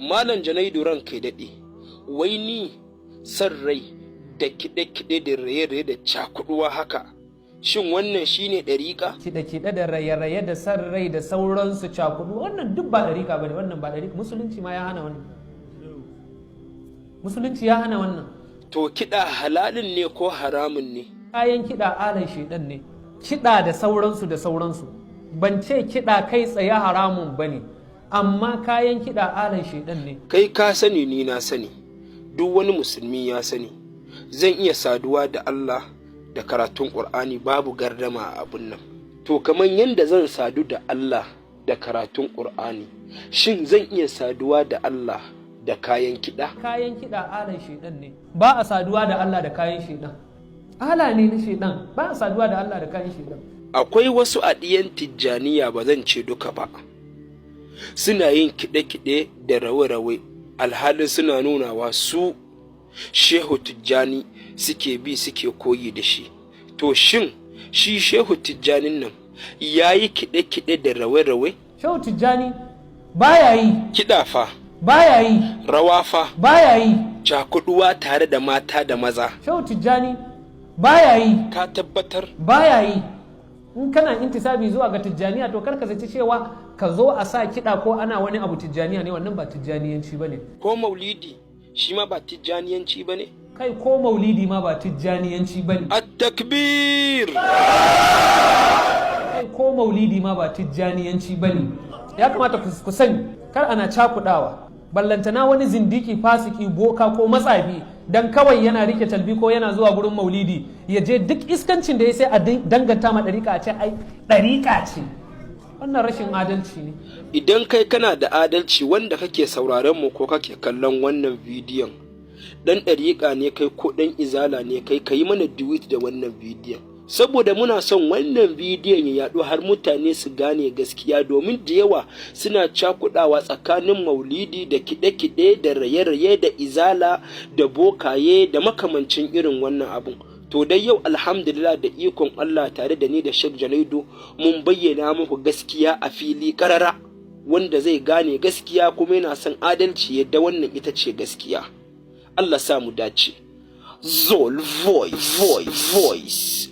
Malam Janaidu, ran kai daɗe, wai ni san rai da kiɗe-kiɗe da raye-raye da cakuɗuwa haka, shin wannan shine ɗariƙa? Kiɗe-kiɗe da raye-raye da san rai da sauransu, cakudu, wannan duk ba ɗariƙa bane. Wannan ba ɗariƙa. Musulunci ma ya hana wannan. Musulunci ya hana wannan. To, kiɗa halalin ne ko haramun ne? Kayan kiɗa alan shaidan ne, kiɗa da sauransu da sauransu. Ban ce kiɗa kai tsaye haramun bane, amma kayan kiɗa alan shaidan ne. Kai ka sani, ni na sani, duk wani musulmi ya sani, zan iya saduwa da Allah da karatun Ƙur'ani, babu gardama a abun nan. To, kamar yadda zan sadu da Allah da karatun Ƙur'ani, shin zan iya saduwa da Allah da kayan kiɗa? Kayan kiɗa alan shaidan ne. Ba a saduwa da Allah da kayan shaidan. Ala ne na shaidan. Ba a saduwa da Allah da kayan shaidan. Akwai wasu a ɗiyan Tijjaniya, ba zan ce duka ba, suna yin kiɗe-kiɗe da rawe-rawe, alhalin suna nunawa su Shehu Tijjani suke bi, suke koyi da shi. To, shin shi Shehu Tijjanin nan ya yi kiɗe-kiɗe da rawe-rawe? Shehu Tijjani baya yi. Kiɗa fa? Baya yi. Rawa fa? Baya yi. Cakuduwa tare da mata da maza? Shehu Tijjani baya yi. Ka tabbatar? Baya yi. In kana intisabi zuwa ga Tijjaniya, to kar ka zaci cewa ka zo a sa kiɗa ko ana wani abu Tijjaniya ne. Wannan ba Tijjaniyanci bane. Ko maulidi shi ma ba Tijjaniyanci ba ne? Kai, ko maulidi ma ba Tijjaniyanci bane. At-takbir! Kai, ko maulidi ma ba Tijjaniyanci bane. Ya kamata ku sani, kar ana cakudawa. Ballantana wani zindiki, fasiki, boka ko matsafi, dan kawai yana rike talbi ko yana zuwa gurin maulidi, ya je duk iskancin da ya sai a danganta ma ɗariƙa, a ce ai ɗariƙa ce. Wannan rashin adalci ne. Idan kai kana da adalci, wanda kake sauraron mu ko kake kallon wannan bidiyon, dan ɗariƙa ne kai ko ɗan Izala ne kai, ka yi mana duet da wannan bidiyon, saboda muna son wannan bidiyon ya yaɗu har mutane su gane gaskiya, domin da yawa suna cakudawa tsakanin maulidi da kiɗe-kiɗe da raye-raye da Izala da bokaye da makamancin irin wannan abun. To dai yau, alhamdulillah, da ikon Allah, tare da ni da Sheikh Janaidu, mun bayyana muku gaskiya a fili karara. Wanda zai gane gaskiya kuma yana son adalci, yadda wannan ita ce gaskiya. Allah sa mu dace. Zol Voice, Voice, Voice.